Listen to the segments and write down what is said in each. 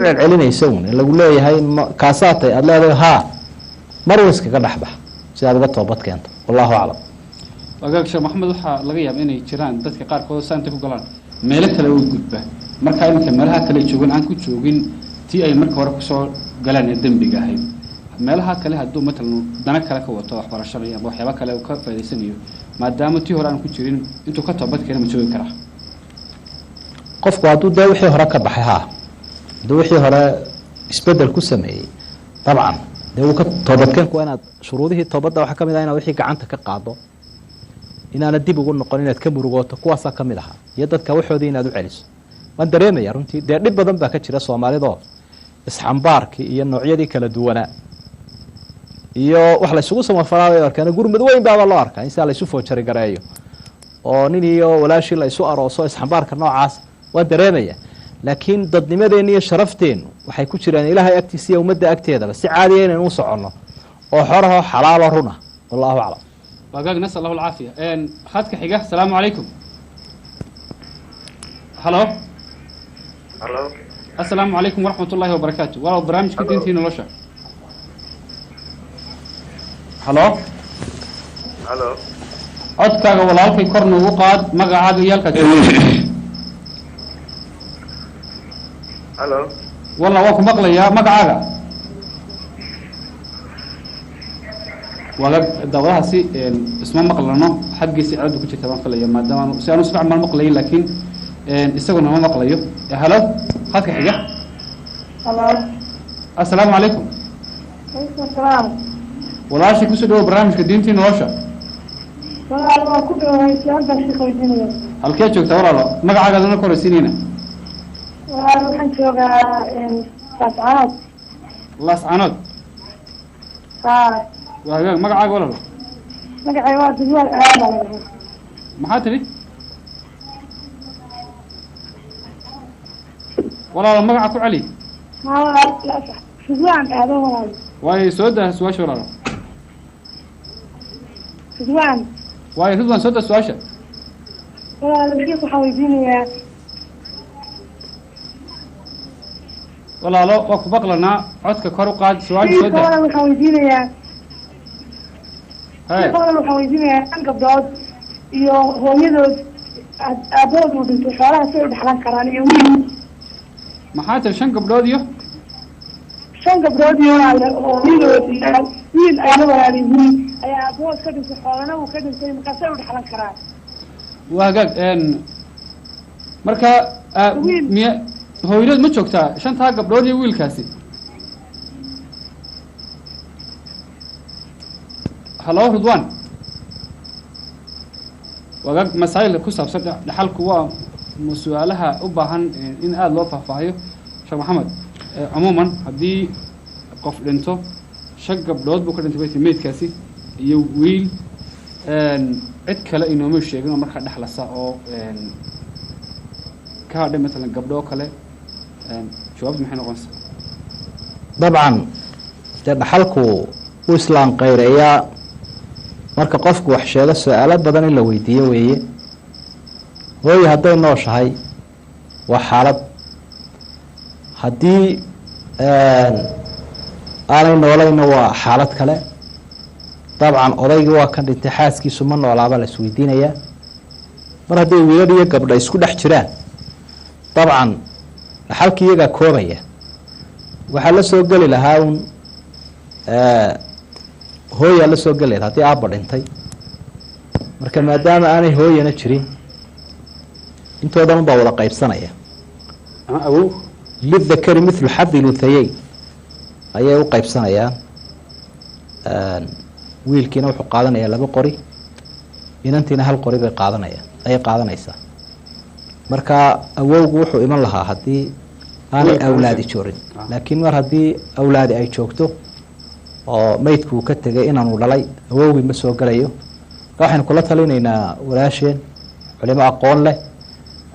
Celcelinaysa un lagu leeyahay kaasaatay aada leedahay haa, mar un iskaga dhexbax si aad uga toobad keento. Wallahu aclam. Wagaag Sheekh Maxamed, waxaa laga yaaba inay jiraan dadka qaarkood saa intay ku galaan meelo kale u gudba, markaa iminka meelaha kale joogan aan ku joogin tii ay marka hore kusoo galaan ee dembiga ahayd. Meelaha kale hadduu matalan dana kale ka wato, waxbarashada ama waxyaaba kale uu ka faa'idaysanayo, maadaama tii hore aan ku jirin, intuu ka toobad keena ma joogi karaa? Qofku hadduu dee wixii hore ka baxay, haa, hadduu wixii hore isbedel ku sameeyey, dabcan dee wuu ka toobadkeenku. Waa inaad shuruudihii toobadda waxaa kamid ah inaad wixii gacanta ka qaado, inaana dib ugu noqon, inaad ka murugooto, kuwaasaa kamid ahaa, iyo dadka waxoodii inaad u celiso. Waan dareemaya runtii dee dhib badan baa ka jira soomaalidoo isxambaarkii iyo noocyadii kala duwanaa iyo wax la isugu samafalaabay arkaan. Gurmad weyn baaba loo arkaa in sidaa la isu foojari gareeyo oo nin iyo walaashii la isu arooso. Isxambaarka noocaas waan dareemaya, laakiin dadnimadeenna iyo sharafteenu waxay ku jiraan Ilaahay agtiisa iyo ummadda agteedaba si caadiya inaynu u soconno oo xorahoo xalaalo runa. Wallahu aclam. Wagaag, nasal allahu alcaafiya. Khadka xiga, asalaamu calaykum. Halo. Halo. Asalaamu calaykum waraxmat ullahi wabarakaatu. Walaal, barnaamijka diintii nolosha. Halo. Halo. Codkaaga walaalkay kor noogu qaad, magacaaga iyo halkaad joogto. Halo. Walla waa ku maqlayaa, magacaaga. Wagaag, daawadahaasi isma maqlano, xaggiisi ciladu ku jirta baan filaya, maadaama si aanu si fiican maan maqlayin, laakiin isaguna ma maqlayo. Halo, khadka xiga. Halo. Asalaamu calaykum. Calaykum asalaam. Walaashay, kusoo dhawow barnaamijka diintii nolosha. Walaal, waa ku dhawahay. Su-aal baan sheekh weydiinaya. Halkee joogtaa walaalo? Magacaaga aduna ka horeysiinayna. Walaal, waxaan joogaa Laascaanood. Laascaanood? Haa. Waa hagaag. Magacaaga walaalo? Magacay waa Ridwaan Aadan. Maxaa tidhi walaalo? Magaca ku celi. Haa walaal, Ridwaan Aadan walaal. Waayo, soo daa su-aasha walaalo. Ridwaan. Waayo Ridwan, soo daa su-aasha. Walaal, sheekh waxaan weydiinayaa. Walaalo, waa ku maqlanaa, codka kor u qaad, su-aasha soo sheekha daa. Walaal, waxaan weydiinayaa. Haye. Sheekha walaal, waxaan weydiinayaa shan gabdhood iyo hooyadood aabahood uu dhintay, xoolaha say u dhexlan karaan, iyo wiil. Maxaa tiri? Shan gabdhood iyo? Shan gabdhood iyo walaal hooyadood iyo wiil ay la walaal yihiin ayaa aabahood ka dhintay, xoolana uu ka dhintay, markaasay u dhexlan karaan? Waa hagaag. Marka Wiil. Miya hooyadood ma joogtaa shantaa gabdhood iyo wiilkaasi? Halo Ridwan. Wagaag, masaa'il ku saabsan dhaxalku waa su-aalaha u baahan in aada loo faahfaahiyo. Sheekh Maxamed, cumuuman haddii qof dhinto, shan gabdhood buu ka dhintay bayt meydkaasi iyo wiil, cid kale inooma sheegin oo markaa dhexlasa oo ka hadhay, matalan gabdho oo kale, jawaabtu maxay noqonaysaa? Dabcan dee dhaxalku u islaan qayreeyaa marka qofku wax sheego, su-aalo badan in la weydiiyo weeye. Hooye hadday nooshahay waa xaalad, haddii aanay noolayna waa xaalad kale. Dabcan odaygii waa kan dhintay, xaaskiisu ma noolaaba la isweydiinayaa. Mar hadday wiilal iyo gabdho isku dhex jiraan, dabcan dhaxalkii iyagaa koobaya. Waxaa la soo geli lahaa un hooyaa la soo geli lahayd haddii aabba dhintay. Marka maadaama aanay hooyana jirin, intoodan unbaa wada qaybsanaya. Ama awow. Lidakari mithlu xadi lunhayeyn ayay u qaybsanayaan. Wiilkiina wuxuu qaadanayaa laba qori, inantiina hal qori bay qaadanayaan, ayay qaadanaysaa. Marka awowgu wuxuu iman lahaa haddii aanay Wiilka awlaadi joorin, laakiin mar haddii awlaadi ay joogto oo meydku uu ka tegay inaanu dhalay, awowgii ma soo gelayo. Marka waxaynu kula talinaynaa walaasheen, culimo aqoon leh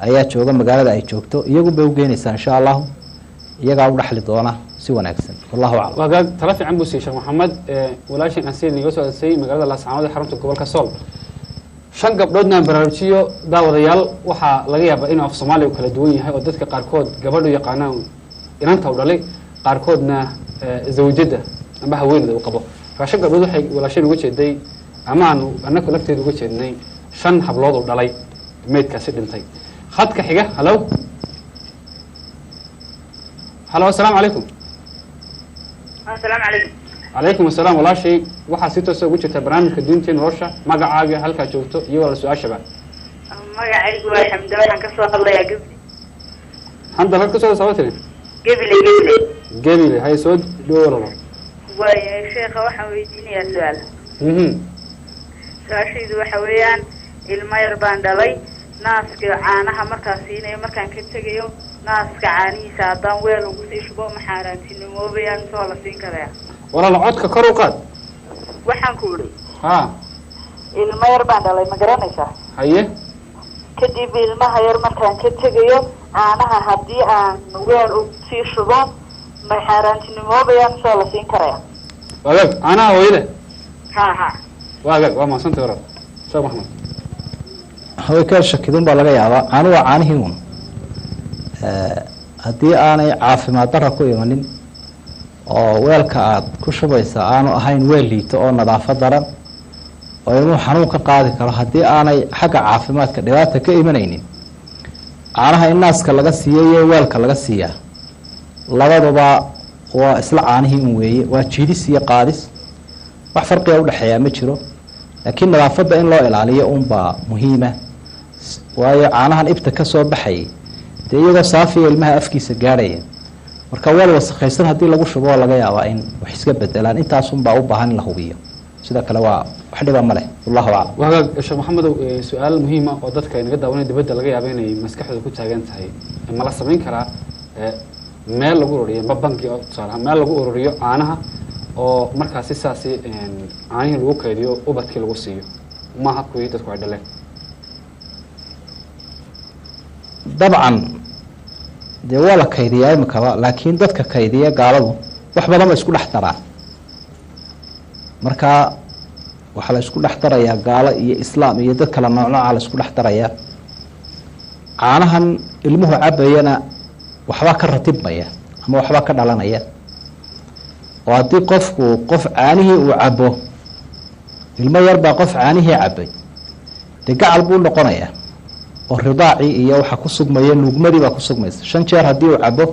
ayaa jooga magaalada ay joogto, iyagun bay ugeynaysaa insha allahu, iyagaa u dhaxli doona si wanaagsan. Wallahu aclam. Wagaag, tala fiican buu siiyey Sheekh Maxamed walaashan aan sida naga soo adsay magaalada Laascaanood ee xarunta gobolka Sool. Shan gabdhoodna aan baraarujiyo daawadayaal, waxaa laga yaabaa inuu af Soomaaliya u kala duwan yahay oo dadka qaarkood gabadhu yaqaanaan. Inanta u dhalay, qaarkoodna zawjada ama haweeneyda uu qabo. Markaa 5 gabdhood waxay walaasheen uga jeeday, ama aanu annagu lafteeda uga jeednay 5 hablood uu dhalay meydkaasi dhintay. Khadka xiga, halo halo, assalaamu calaykum. Asalaamu calaykum. Calaykum asalaam. Walaashay, waxaa si toosa ugu jirta barnaamijka Diintii Nolosha. Magacaaga, halkaa joogto iyo walaal su-aashaba. Magacaygu waa Xamda, waxaan kasoo hadlayaa Gebile. Xamda, halka kasoo saba tiri? Gebile, Gebile. Gebile, hay, soo dhowo walaalo. Waayahay sheekha, waxaan weydiinayaa su-aal. Su-aashaydu waxa weeyaan, ilmo yar baan dhalay. Naaska caanaha markaan siinayo, markaan ka tegayo, naaska caanihiisa haddaan weel ugu sii shubo, ma xaaraantinimoobayaan mise waa la siin karaya? Walaal, codka kor u qaad. Waxaan ku idhi, ha, ilmo yar baan dhalay, ma garanaysaa? Haye. Kadib ilmaha yar markaan ka tegayo, caanaha haddii aan weel ugu sii shubo, ma xaaraantinimoobayaan mise waa la siin karaya? Waagaag, caanaha hooyada. Ha ha. Waagaag, waa mahadsantay walaal. Sheekh Maxamed. Way ka shakidun baa laga yaabaa. Caanuhu waa caanihii un. Haddii aanay caafimaad darra ku imanin oo weelka aada ku shubaysa aanu ahayn weel liito oo nadaafad daran oo inuu xanuun ka qaadi karo, haddii aanay xagga caafimaadka dhibaata ka imanaynin, caanaha in naaska laga siiyo iyo weelka laga siiyaa labaduba waa isla caanihii un weeye. Waa jiidis iyo qaadis, wax farqiga udhexeeyaa ma jiro. Laakiin nadaafadda in loo ilaaliyo unbaa muhiima, waayo caanahan ibta ka soo baxayay dee iyagoo saafiya ilmaha afkiisa gaadhaya. Marka weel wasakhaysan haddii lagu shubo, waa laga yaabaa in wax iska bedelaan. Intaasunbaa u baahan in la hubiyo. Sida kale waa wax dhiba ma leh, wallahu aclam. Wagaag, Sheekh Maxamedow, su-aal muhiima oo dadka ay naga daawanaya dibadda laga yaaba inay maskaxdooda ku taagan tahay: ma la samayn karaa meel lagu ururiyo, ma bangi oo tusaale ahaan meel lagu ururiyo caanaha oo markaasi saasi caanihii lagu kaydiyo, ubadkii lagu siiyo, maaha kuwii dadku ay dhaleen? Dabcan dee waa la kaydiyaa imikaba, laakiin dadka kaydiya gaaladu wax badan ba isku dhex daraan. Marka waxaa la isku dhex darayaa gaalo iyo islaam iyo dad kala noocnooca la isku dhex darayaa. Caanahan ilmuhu cabayana waxbaa ka ratibmaya ama waxbaa ka dhalanaya, oo haddii qofku qof caanihii uu cabo, ilmo yarbaa qof caanihii cabay, dee gacal buu noqonayaa oo ridaacii iyo waxa ku sugmaya nuugmadii baa ku sugmaysa. 5 jeer haddii uu cabo,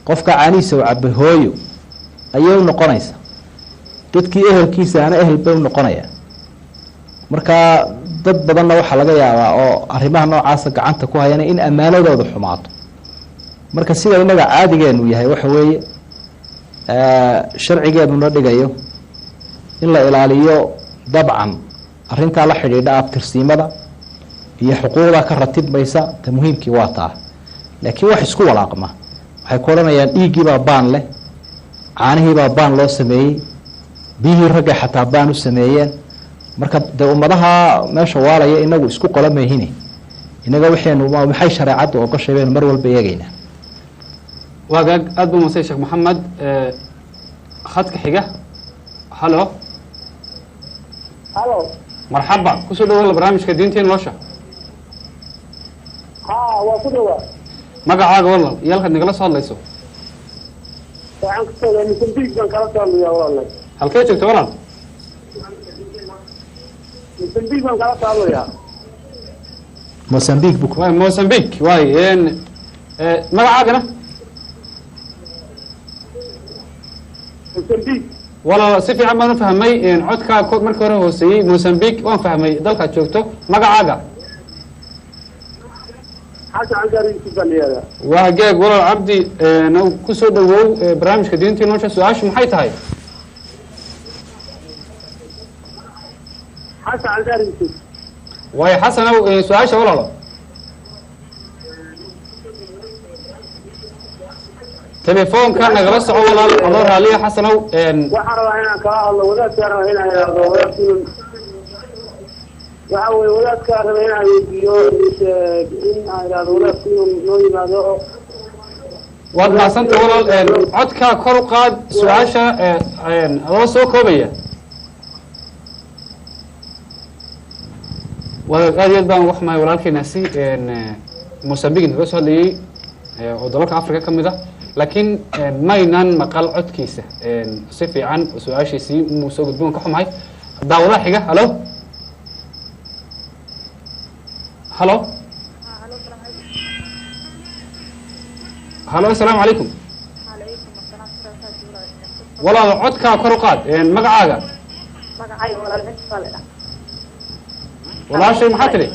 qofka caanihiisa uu cabay hooyo ayay u noqonaysa, dadkii ehelkiisa ana ehel bay u noqonaya. Marka dad badanna waxaa laga yaabaa oo arrimaha noocaasa gacanta ku hayana in ammaanadooda xumaato. Marka sida innaga caadigeenu yahay waxa weeye, sharcigeenuna dhigayo in la ilaaliyo dabcan arrintaa la xidhiidha abtirsiimada iyo xuquuqda ka ratibmaysa. Ta muhiimkii waa taa, laakiin wax isku walaaqma. Waxay ku odhanayaan dhiiggiibaa baan leh, caanihiibaa baan loo sameeyey, biyihii ragga xataa baan u sameeyeen. Marka dee ummadaha meesha waalaya inagu isku qola mayhine. Inaga waxaynu maxay shareecaddu ogoshay baynu mar walba eegeynaa. Waagaag, aad buu masay Sheekh Maxamed. Khadka xiga, halo. Halo. Marxaba, kusoo dhawola barnaamijka Diintii Nolosha. Ha, waa ku dhawaa. Magacaaga walal iyo halkaad nagala soo hadlayso. Waxaan kasoo Mosambik baan kala soo hadlayaa, walaalay. Halkee joogta walaal? Mosambik baan kala soo hadlayaa. Mozambique bu. Waay, Mozambique waay. Magacaagana? Mosambik. Walaal, si fiican baan u fahmay. Codkaa markii hore hooseeyey. Mozambique waan fahmay dalkaad joogto. Magacaaga? Xasan Cagaar Yuusuf baan layihahdaa. Waa geeg walaal Cabdi, kusoo dhawow barnaamijka Diintii Nolosha. Su-aashu maxay tahay? Xasan Cagaar Yuusuf. Waayo Xasanow, su-aasha walaalo. Telefoonka nagala soco walaal, adoo raaliya Xasanow. Waxaan rabaa inaan kala hadlo wadaadkaan, rabaa inaan idhaahdo wadaadkiin waxa weye, wadaadkaa raba inaan weydiiyo in aan idhaahdo wadaadku inuu noo yimaado. Waad mahadsantay walaal. Codkaa kor u qaad, su-aasha adoo soo koobaya. Wadaag, aad iyo aad baan wax mahay walaalkeenaasi Mozambique naga soo hadlayey oo dalalka Africa ka mid ah. Laakiin maynaan maqal codkiisa si fiican, su-aashiisii muu soo gudbin, waan ka xumahay. Daawadaha xiga, halo halo halo, asalaamu calaykum. Walaal, codkaa kor u qaad. Magacaaga? Walaashay, maxaa tidhi?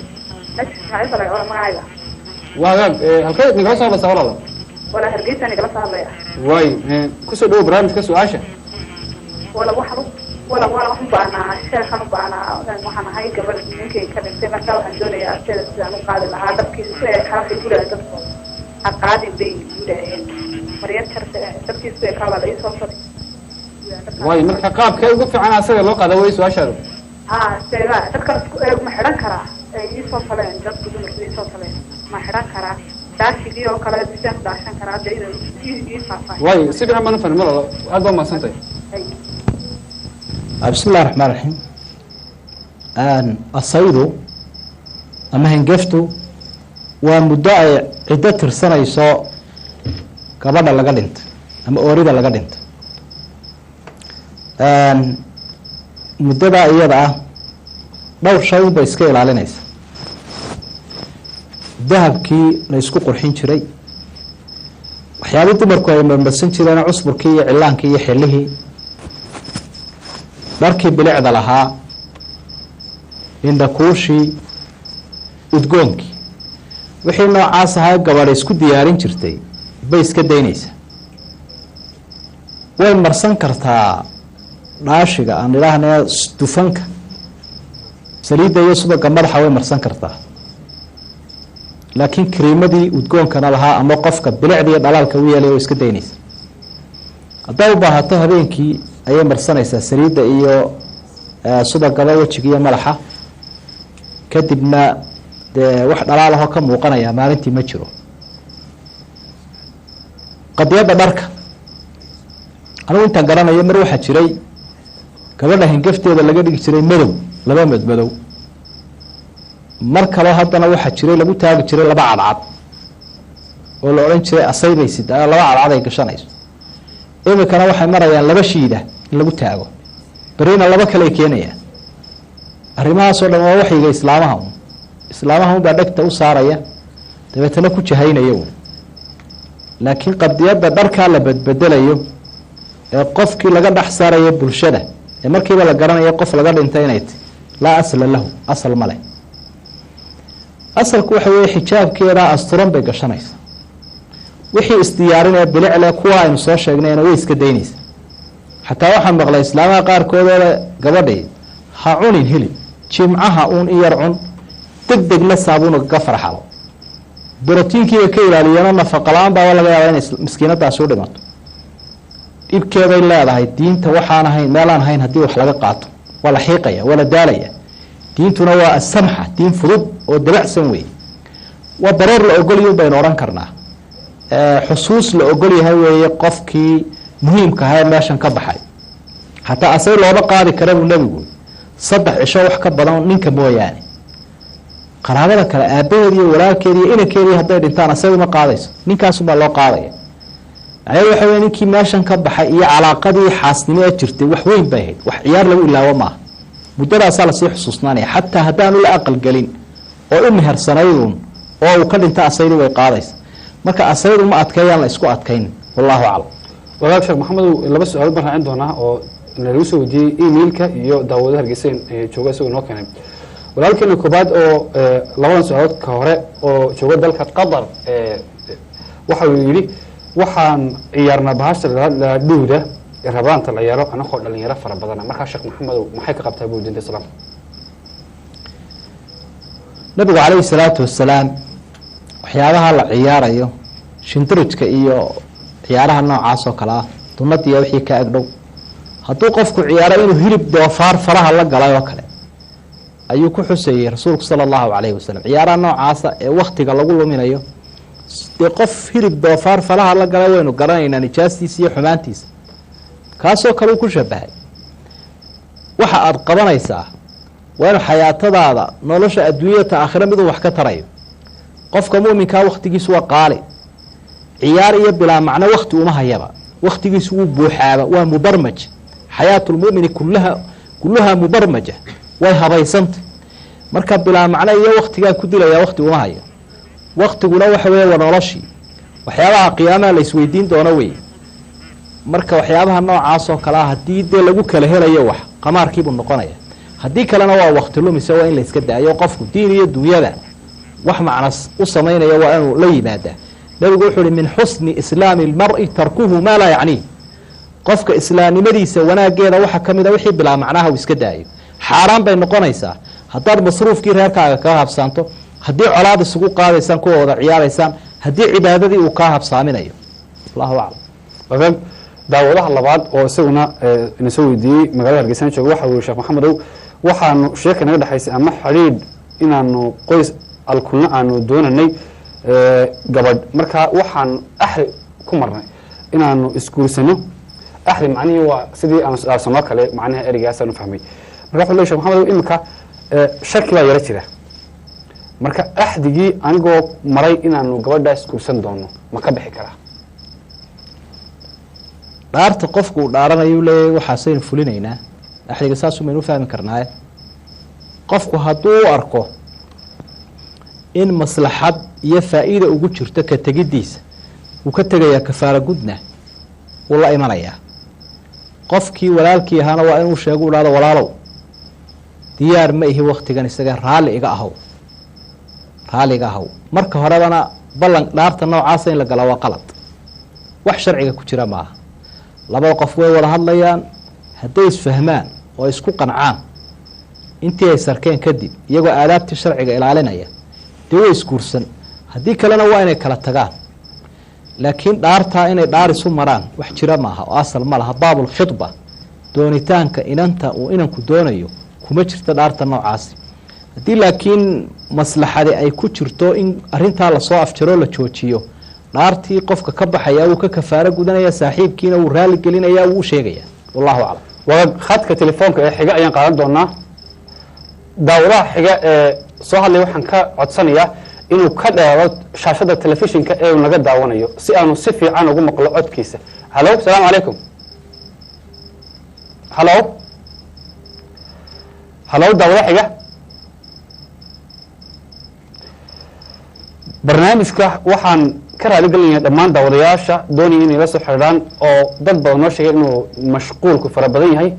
Waagaag, halkee nagala soo hadlaysaa walaala? Walaa, Hargeysa nagala soo hadlaya. Waay, kusoo dhawo barnaamijka, su-aasha. Wala waxaan wala wala waxaan u baahnaa sheekhan u baahnaa. Waxaan ahay gabadh ninkay ka dhintay, marka waxaan doonayaa sida sidaan u qaadi lahaa dabkiisa si ay xarafay ku dhahay dadku ha qaadin bay igu dhaheen maryar jarta dabkiisa ee kaaba la ii soo saray. Waay, marka qaabkee ugu fiican asaga loo qaada wey su-aashaadu? Ha, seega dadkan isku eeg ma xidhan karaa ay ii soo faleen dadku, dumarku ii soo faleen, ma xidhan karaa daashigii oo kale, sidaan u daashan karaa dee inay ii faahfaahin? Waay, si fiican baan u fahmay walaalo, aad baa mahadsantahay. Bismi illahi raxmaan raxiim. Asaydu ama hengeftu waa muddo ay ciddo tirsanayso gabadha laga dhintay ama oorida laga dhintay. Muddadaa iyada ah dhowr shay unbay iska ilaalinaysa: dahabkii la isku qurxin jiray, waxyaabii dumarku ay marmarsan jireen, cusburkii iyo cilaankii iyo xilihii, dharkii bilicda lahaa, indhakuushii, udgoonkii, wixii noocaas ahaa gabadha isku diyaarin jirtay bay iska daynaysaa. Way marsan kartaa dhaashiga aan idhaahna dufanka, saliidda iyo subaga madaxa way marsan kartaa, laakiin kariimadii udgoonkana lahaa ama qofka bilicda iyo dhalaalka u yeelaya way iska daynaysaa. Hadday u baahato habeenkii ayay marsanaysaa saliidda iyo subagaba wejiga iyo madaxa, kadibna dee wax dhalaalahoo ka muuqanaya maalintii ma jiro. Qadiyadda dharka, anigu intaan garanayo mar waxaa jiray gabadha hingafteeda laga dhigi jiray madow, laba madmadow. Mar kaleo haddana waxaa jiray lagu taagi jiray laba cadcad oo la odhan jiray asaybay sidaa, laba cadcad ay gashanayso. Iminkana waxay marayaan laba shiida in lagu taago, berrina laba kale ay keenayaan. Arrimahaasoo dhan waa waxyiga islaamaha un, islaamaha un baa dhegta u saaraya, dabeetana ku jahaynaya un. Laakiin qadiyadda dharkaa la bedbedelayo ee qofkii laga dhex saarayo bulshada ee markiiba la garanayo qof laga dhintay inay tahy, laa asla lahu, asal ma leh. Asalku waxa weeye xijaabkeedaa asturan bay gashanaysa, wixii isdiyaarinaya bilicle kuwa aynu soo sheegnayna way iska daynaysa. Xataa waxaan maqlay islaamaha qaarkoodooda gabadhay ha cunin hilib, jimcaha uun in yar cun, deg degna saabuun kaga farxalo, brotiinkiiba ka ilaaliyeeno nafaqa la-aan baaba laga yaaba inay miskiinadaasi u dhimato. Dhibkeeday leedahay diinta waxaan ahayn meelaan ahayn haddii wax laga qaato waa la xiiqaya, waa la daalaya. Diintuna waa asamxa, diin fudud oo dabacsan wey. Waa dareer la ogolyahy baynu odhan karnaa, xusuus la ogol yahay weeye qofkii muhiimka ahaa ee meeshan ka baxay. Hataa asay looma qaadi kara buu nebigu 3 cisho wax ka badan ninka mooyaane. Qaraabada kale aabaheed iyo walaalkeed iyo inankeedii hadday dhintaan asay uma qaadayso, ninkaasunbaa loo qaadaya. Macnaheedu waxa wey ninkii meeshan ka baxay iyo calaaqadii xaasnimo ee jirtay wax weyn bay ahayd, wax ciyaar lagu ilaawo maaha. Muddadaasaa lasii xusuusnaanaya, xataa haddaanu la aqalgelin oo u mehersanaydun oo uu ka dhinta asaydii way qaadaysa. Marka asaydu ma adkeeyaan la isku adkaynin, wallahu aclam. Walaal Sheekh Maxamedow, laba su-aalood baan raacin doonaa oo nalagu soo weydiiyey emailka iyo daawadaha Hargeysa jooga isagoo noo keenay. Walaalkeena koobaad oo labadan su-aalood ka hore oo jooga dalka Qatar waxa uu yidhi: waxaan ciyaarnaa bahasha dhuuda ee rabaanta la ciyaaro anagoo dhalinyaro fara badana. Markaa Sheekh Maxamedow, maxay ka qabtaa buu diinta Islaamka? Nabigu calayhi salaatu wasalaam waxyaabaha la ciyaarayo, shindirijka iyo ciyaaraha noocaas oo kale ah, dunadiiyo wixii ka agdhow, hadduu qofku ciyaaro inuu hilib doofaar faraha la galay oo kale ayuu ku xusayey rasuulku sala allahu calayhi wasalam. Ciyaaraha noocaasa ee waktiga lagu luminayo, dee qof hilib doofaar faraha la galay waynu garanaynaa nijaastiisa iyo xumaantiisa, kaasoo kale uu ku shabahay. Waxa aada qabanaysaa waa inu xayaatadaada nolosha adduunyata aakhira miduu wax ka tarayo. Qofka muminkaa waktigiisu waa qaali. Ciyaar iyo bilaa macno wakti uma hayaba, waktigiisu wuu buuxaaba, waa mubarmaj. Xayaatu lmumini kulluhaa mubarmaja, way habaysantay. Marka bilaa macno iyo waktigaa ku dilaya wakti uma hayo. Waktiguna waxa weeye waa noloshii, waxyaabaha qiyaamaha la isweydiin doono wey. Marka waxyaabaha noocaas oo kale ah haddii dee lagu kala helayo wax, qamaarkiibuu noqonaya. Haddii kalena waa wakti lumise, waa in la iska daayo. Qofku diin iyo dunyada wax macnas u samaynaya waa inuu la yimaadaa. Nabigu wuxuu uhi min xusni islaami lmari tarkuhu maa laa yacniih. Qofka islaamnimadiisa wanaageeda waxaa ka mid a wixii bilaa macnaha uu iska daayo. Xaaraan bay noqonaysaa haddaad masruufkii reerkaaga kaga habsaanto, haddii colaad isugu qaadaysaan, kuwa wada ciyaaraysaan, haddii cibaadadii uu kaa habsaaminayo. Allahu aclam. Daawadaha labaad oo isaguna ina soo weydiiyey magaalada Hargeysan jooga waxa uu Sheekh Maxamedow, waxaanu sheeka naga dhexaysay ama xidhiidh inaanu qoys alkulna aanu doonanay gabadh. Marka waxaan axri ku marnay inaanu isguursano. Axri macnihii waa sidii aanu isdhaafsanoo kale, macnaha ereygaasaan u fahmay. Marka wuxuu leeyahay Sheekh Maxamedow, iminka shaki baa yara jira. Marka axdigii anigoo maray inaanu gabadhaa isguursan doono ma ka bixi karaa? Dhaarta qofku uu dhaaranayuu leeyahay waxaasaynu fulinaynaa, axdiga saasuu baynu ufahmi karnaaye. Qofku hadduu u arko in maslaxad iyo faa'iida ugu jirto ka tegiddiisa, wuu ka tegayaa, kafaara gudna wuu la imanayaa. Qofkii walaalkii ahaana waa inuu sheego, u dhahdo walaalow diyaar ma ihi waktigan, isaga raalli iga ahow, raalli iga ahow. Marka horebana ballan dhaarta noocaasa in la galaa waa qalad, wax sharciga ku jira maaha. Labada qof way wada hadlayaan, hadday isfahmaan oo isku qancaan intii ay sarkeen kadib, iyagoo aadaabtii sharciga ilaalinaya, dee way isguursan. Haddii kalena waa inay kala tagaan. Laakiin dhaartaa inay dhaar isu maraan wax jira maaha oo asal ma laha. Baabulkhidba, doonitaanka inanta uu inanku doonayo, kuma jirto dhaarta noocaasi. Haddii laakiin maslaxadi ay ku jirto in arintaa lasoo afjaro, la joojiyo, dhaartii qofka ka baxaya, wuu ka kafaaro gudanaya, saaxiibkiina wuu raali gelinaya, wuu u sheegaya. Wallahu aclam. Waa khadka telefoonka ee xiga ayaan qaadan doonaa. Daawadaha xiga ee soo hadlaya waxaan ka codsanayaa inuu ka dheero shaashada telefishinka ee uu naga daawanayo si aanu si fiican ugu maqlo codkiisa. Halo, asalaamu calaykum. Halo, halo, daawada xiga. Barnaamijka waxaan ka raali gelinayaa dhammaan daawadayaasha doonaya inay la soo xidhiidhaan oo dad badan noo sheegay inuu mashquulku fara badan yahay,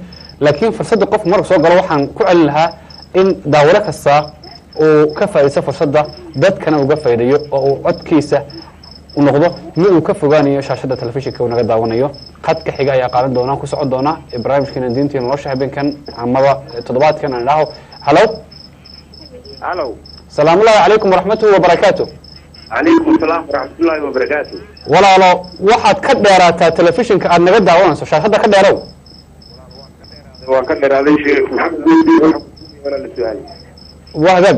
laakiin fursadda qofku marku soo galo waxaan ku celin lahaa in daawado kasta uu ka faa'iidaysto fursadda, dadkana uga faa'iidayo oo uu codkiisa u noqdo mid uu ka fogaanayo shaashadda telefishinka uu naga daawanayo. Khadka xiga ayaa qaadan doonaa, ku socon doona barnaamijkeena diinta nolosha habeenkan amaba toddobaadkan aan idhaaho. Halo. Halo. Salaamu ullahi calaykum waraxmatuhu wabarakaatu. Calaykum asalaam waraxmatullaahi wabarakaatu. Walaalo, waxaad ka dheeraataa telefishinka aad naga daawanayso, shaashadda ka dheerow. Waan ka dheeraaday. Sheekh Maxamed, walaal su'aal. Waa hagaag,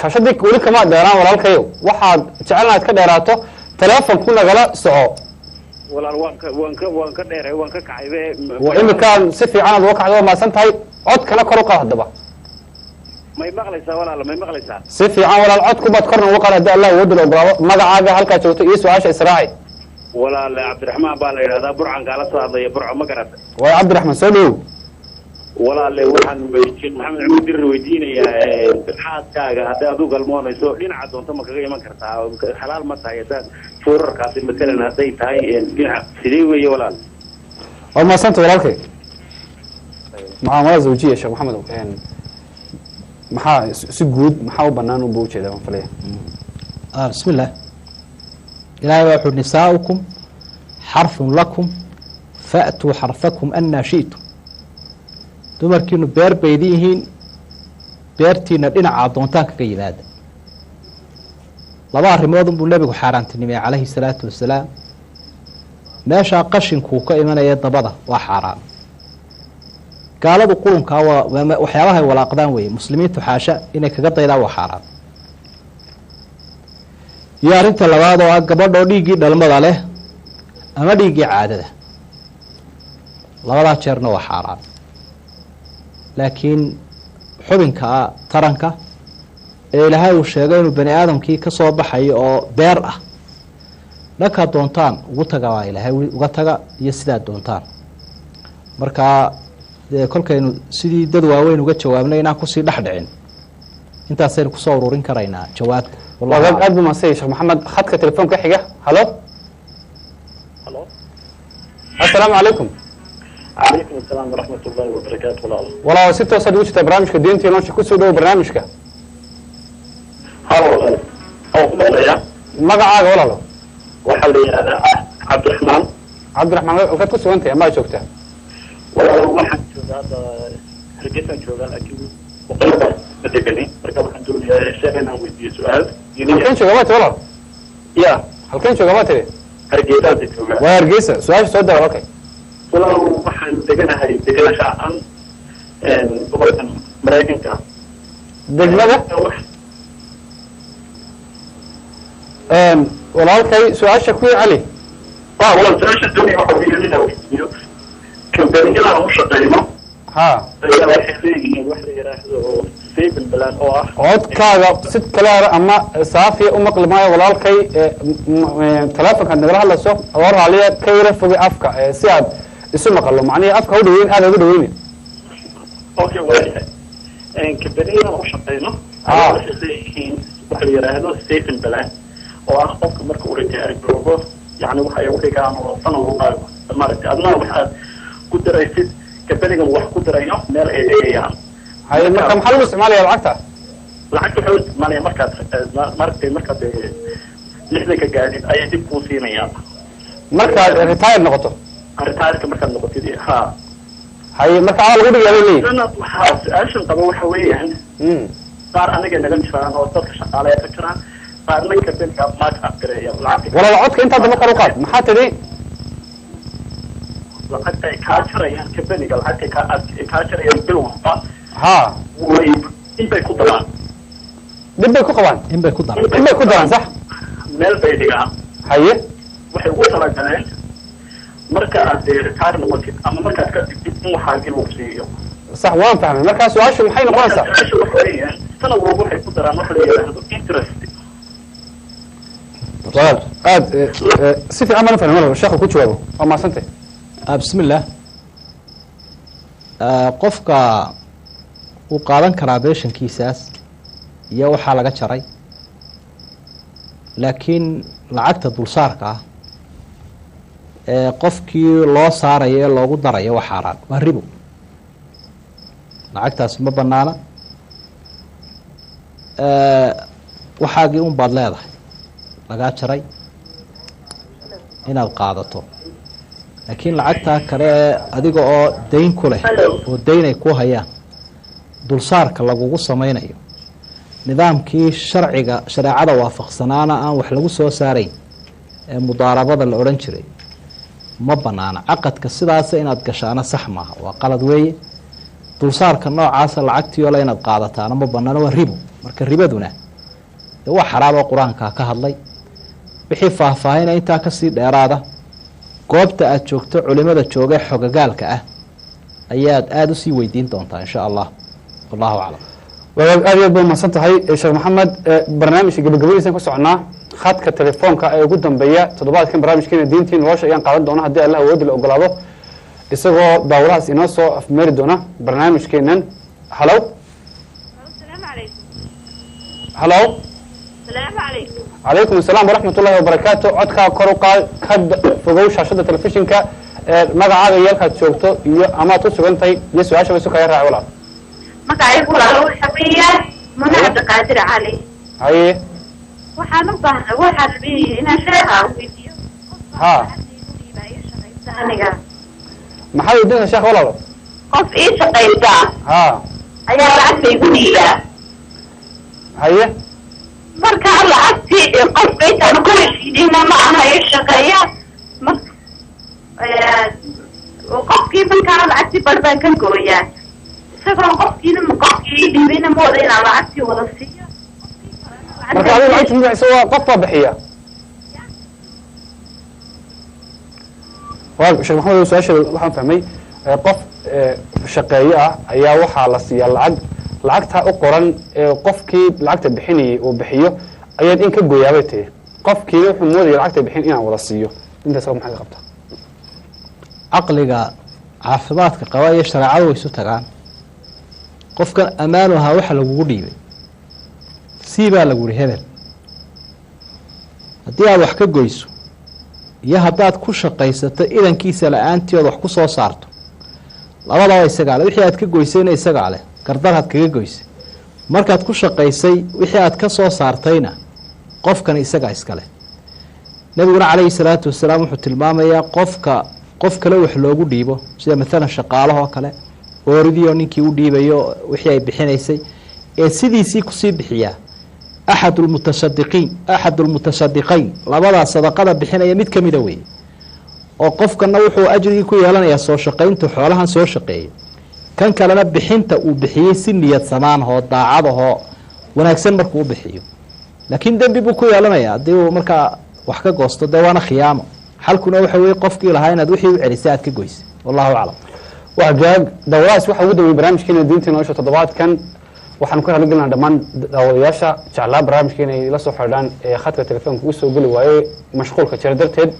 shaashadii weli kama dheeraan walaalkayow, waxaad jecelna aad ka dheeraato, telefonku nagala soco. Walaal waan ka dheeray, waan ka kacay be. Waa iminkaan si fiican aad uga kacdo, waa mahadsan tahay. Codkana kor u qaad haddaba. May maqlaysaa walaal? May maqlaysaa? Si fiican walaal, codkubaad korna uga qaad haddii Allah awoodda la ogolaado. Magacaaga, halkaa joogto iyo su-aasha israaci. Walaal, Cabdiraxmaan baa la yidhahdaa, Burcan kaala soo hadlaya, Burco, ma garata? Waay Cabdiraxmaan, soo dhowow. Walaale, waxaan Sheekh Maxamed Cumar Dirir weydiinayaa, xaaskaaga haddii aad u galmoonayso dhinaca doonto ma kaga iman kartaa? Xalaal ma tahay haddaad fuurarkaasi matalan hadday tahay dhinaca sidee weeye walaal? Waad mahadsanta walaalkay. Mucaamalada zawjiya, Sheekh Maxamedow, maxaa si guud maxaa u banaan unba ujeedaa waan filaya. Bismi illah. Ilahay baa wuxu nisaaukum xarfun lakum faatuu xarfakum anaa shi'tum. Dumarkiinu beer baydin yihiin, beertiina dhinaca doontaan kaga yimaada. Laba arrimood unbuu nebigu xaaraantinimeyey calayhi salaatu wasalaam. Meeshaa qashinkuu ka imanaya dabada waa xaaraan. Gaaladu qurunkaa waa waxyaabahay walaaqdaan weeye, muslimiintu xaasha inay kaga daydaan waa xaaraan. Iyo arrinta labaad oo ah gabadhoo dhiiggii dhalmada leh ama dhiiggii caadada, labadaa jeerna waa xaaraan. Laakiin xubinka taranka ee ilaahay uu sheegay inuu bani aadamkii ka soo baxayo oo beer ah, Dhankaad doontaan ugu taga baa Ilaahay, uga taga iyo sidaad doontaan. Markaa dee kolkaynu sidii dad waaweyn uga jawaabnay inaan kusii dhex dhicin, intaasaynu kusoo ururin karaynaa jawaabta. Wallahu wagaag aclam. Aad buu mahadsan yahay Sheekh Maxamed. Khadka telefoonka xiga, halo. Halo. Assalaamu calaykum. Calaykum asalaam waraxmat ullahi wabarakaatu, walaal. Walaal, si toosaad ugu jirtaa barnaamijka Diinta iyo Nolosha, kusoo dhowo barnaamijka. Halo walaal, oo ku maqlaya. Magacaaga, walaalo? Waxaa la yidhahdaa Cabdiraxmaan. Cabdiraxmaan, halkaad ku sugan tahay amaa joogtaa? Walaal, waxaan joogaa hadda Hargeysaan joogaa, laakiin boqolba ma deganin. Marka waxaan doonayaa sheekh inaan weydiiyo su-aal diiniya. Halkeen jooga baa tiri, walaal? Ya. Halkeen jooga baa tiri? Hargeysaasa joogaa. Waa Hargeysa. Su-aasha soo dara, okay. Walaal, waxaan deganahay deganasha aan gobolkan Maraykanka. Degmada walaalkay, su-aasha ku celi. Waa walaal, su-aasha doonaya waxa weeye inaan weydiiyo kambaniyada aan u shaqeyno ayaa waxay leeyihiin wax la yidhaahdo saving plan oo ah Codkaaga si kaleera ama saafiya u maqli maayo, walaalkay. Telefonkaad nagala hadlayso oo raaliya, ka yara fogay afka si aad isu maqalo, macnihii afka ha u dhaweyn, aad ugu dhaweyni. Okay, waayahay. Kambaniyada aan u shaqeyno ayaa waxay leeyihiin wax la yidhaahdo saving plan oo ah qofka marka uu retire garoobo, yani waxa ay u dhigaan oo sanad walba, maaragtay, adna waxaad ku daraysid, kambanigan wax ku darayo, meel ay dhigayaan. Haye, marka maxaa lagu isticmaalaya lacagta? Lacagta waxay u isticmaalaya markaad maaragtay, markaad 60-ka gaadhid ayay dib kuu siinayaan. Markaad retire noqoto? Retireka markaad noqotid, ha. Haye, marka aa lagu dhigaa bay leeyihin. Sanad waxaa su-aashan qaba waxa weeyaan, qaar aniga naga jiraan oo dadka shaqaaleya ka jiraan, qaarna kambaniga mark up gareeya lacagta. Walaal, codka intaa damba kor u qaad. Maxaa tidhi? Lacagta ay kaa jarayaan kambaniga, lacagta ay kaa ay kaa jarayaan bil walba way inbay ku daraan. Dhib bay ku qabaan. In bay ku daraan. In bay ku daraan, sax. Meel bay dhigaan. Haye. Waxay ugu talagaleen marka aad dee retire noqotid ama markaad ka digtid in waxaagii lagu siiyo. Sax, waan fahmay. Markaa su-aashu maxay noqonaysaa? Su-aasha waxa weeyaan, sanad walba waxay ku daraan waxa la yidhaahdo interest. Walaal, aad si fiican baan u fahmay. Walaal, sheekhu ku jawaabo, waa mahadsantay. Bismi illah. Qofka wuu qaadan karaa beeshankiisaas iyo waxaa laga jaray, laakiin lacagta dulsaarka ah ee qofkii loo saarayo ee loogu darayo waa xaaraan, waa ribo. Lacagtaasi ma banaana. Waxaagii un baad leedahay lagaa jaray inaad qaadato, laakiin lacagtaa kale ee adiga oo dayn ku leh oo dayn ay ku hayaan dulsaarka lagugu sameynayo, nidaamkii sharciga shareecada waafaqsanaana aan wax lagu soo saarayn ee mudaarabada la odhan jiray, ma banaana. Caqadka sidaasa inaad gashaana sax maaha, waa qalad weeye. Dulsaarka noocaasa lacagtii ole inaad qaadataana ma banaano, waa ribo. Marka ribaduna dee waa xaraam oo qur-aankaa ka hadlay. Wixii faahfaahina intaa kasii dheeraada, goobta aada joogto culimada jooga xogagaalka ah ayaad aada usii weydiin doontaa, insha Allah. Wallahu aclam. Wadaad, aad iyo aad ba umahadsan tahay, Sheekh Maxamed. Barnaamijka gabagabadiisan ku soconaa. Khadka telefoonka ee ugu dambeeya toddobaadkan barnaamijkeena Diintii Nolosha ayaan qaadan doona, haddii Allah awoodda la ogolaado, isagoo daawadahaas inoo soo afmeeri doona barnaamijkeenan. Halo. السلام عليكم. Halo. السلام عليكم. Calaykum asalaam waraxmat ullahi wabarakaatu. Codkaa kor u qaad, ka fogow shaashada telefishinka. Magacaaga iyo halkaad joogto iyo amaad ku sugan tahay iyo su-aasha ba isu kaga raaci, walaal. Magacaygu walaalo waxa weeyaan Muna Cabdiqaadir Cali. Haye. Waxaan u baahnaa, waxaan rabay inaan sheekha weydiiyo aniga. Maxaa weydiinaysaa sheekh, walaalo? Qof ii shaqaysta ayaa lacagta igu dhiibaa. Haye. Markaa lacagtii qofka intaan ku heshiinayna ma aha ii shaqeeya. Qofkii markaa lacagtii bar baan ka gooyaa, isagoo qofkiina qofkii ii dhiibayna mooda inaan lacagtii wada siiyo. Marka adiga lacagta ma bixiso, waa qof baa bixiya. Waa Sheekh Maxamed, su-aasha waxaan fahmay, qof shaqeeye ah ayaa waxaa la siiyaa lacag. Lacagtaa u qoran ee qofkii lacagta bixinayay uu bixiyo ayaad in ka gooyaabay tiri. Qofkii wuxuu moodaya lacagta bixin inaan wada siiyo. Intaas maxay ka qabtaa? Caqliga caafimaadka qaba iyo shareecadu way isu tagaan. Qofkan ammaanu ahaa waxa lagugu dhiibay, sii baa lagu yihi hebel. Haddii aada wax ka goyso iyo haddaad ku shaqaysato idankiisa la-aantii ood wax ku soo saarto, labadaba isagaa leh. Wixii aad ka goysayna isagaa leh, gardarhaad kaga goysay. Markaad ku shaqaysay wixii aad ka soo saartayna qofkan isagaa iska leh. Nabiguna calayhi salaatu wasalaam wuxuu tilmaamayaa qofka qof kale wax loogu dhiibo, sida maalan shaqaalahoo kale, ooridiioo ninkii u dhiibayo wixii ay bixinaysay ee sidiisii kusii bixiyaa, axad lmutasadiqiin, axad lmutasadiqayn, labadaa sadaqada bixinaya mid kamida weeye. Oo qofkana wuxuu ajrigii ku yeelanayaa soo shaqayntu xoolahan soo shaqeeyay, kan kalena bixinta uu bixiyey si niyad samaanhoo daacadahoo wanaagsan markuu u bixiyo. Laakiin dembi buu ku yeelanayaa haddii uu markaa wax ka goosto, dee waana khiyaamo. Xalkuna waxa weye qofkii lahaa inaad wixii u celisay aad ka goysay. Wallahu aclam. Waa gaag daawadahaas waxaa ugu dambeeyey barnaamijkeena Diinta Nolosha toddobaadkan. Waxaanu ka raaligelinaa dhammaan daawadayaasha jeclaa barnaamijka inay la soo xidhaan ee khadka telefoonka u soo geli waayey mashquulka jira darteed.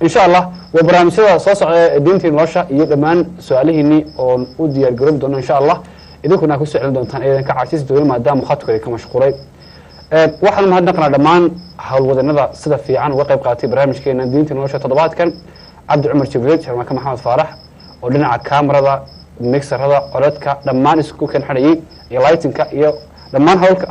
Insha Allah waa barnaamijyada soo socda ee Diinta Nolosha iyo dhammaan su-aalihiinii oon u diyaar garoobi doono insha Allah, idinkuna ku soo celin doontaan iyadan ka caajisi doonin maadaama khadkooda ka mashquulay. Waxaanu mahadnaqnaa dhammaan howlwadanada sida fiican uga qayb qaatay barnaamijkeena Diinta Nolosha toddobaadkan: Cabdi Cumar Jibriil, Sharmaake Maxamed Faarax oo dhinaca kaamarada, mixerada, codadka dhammaan isku kan xidhayay iyo lightingka iyo dhammaan howlka.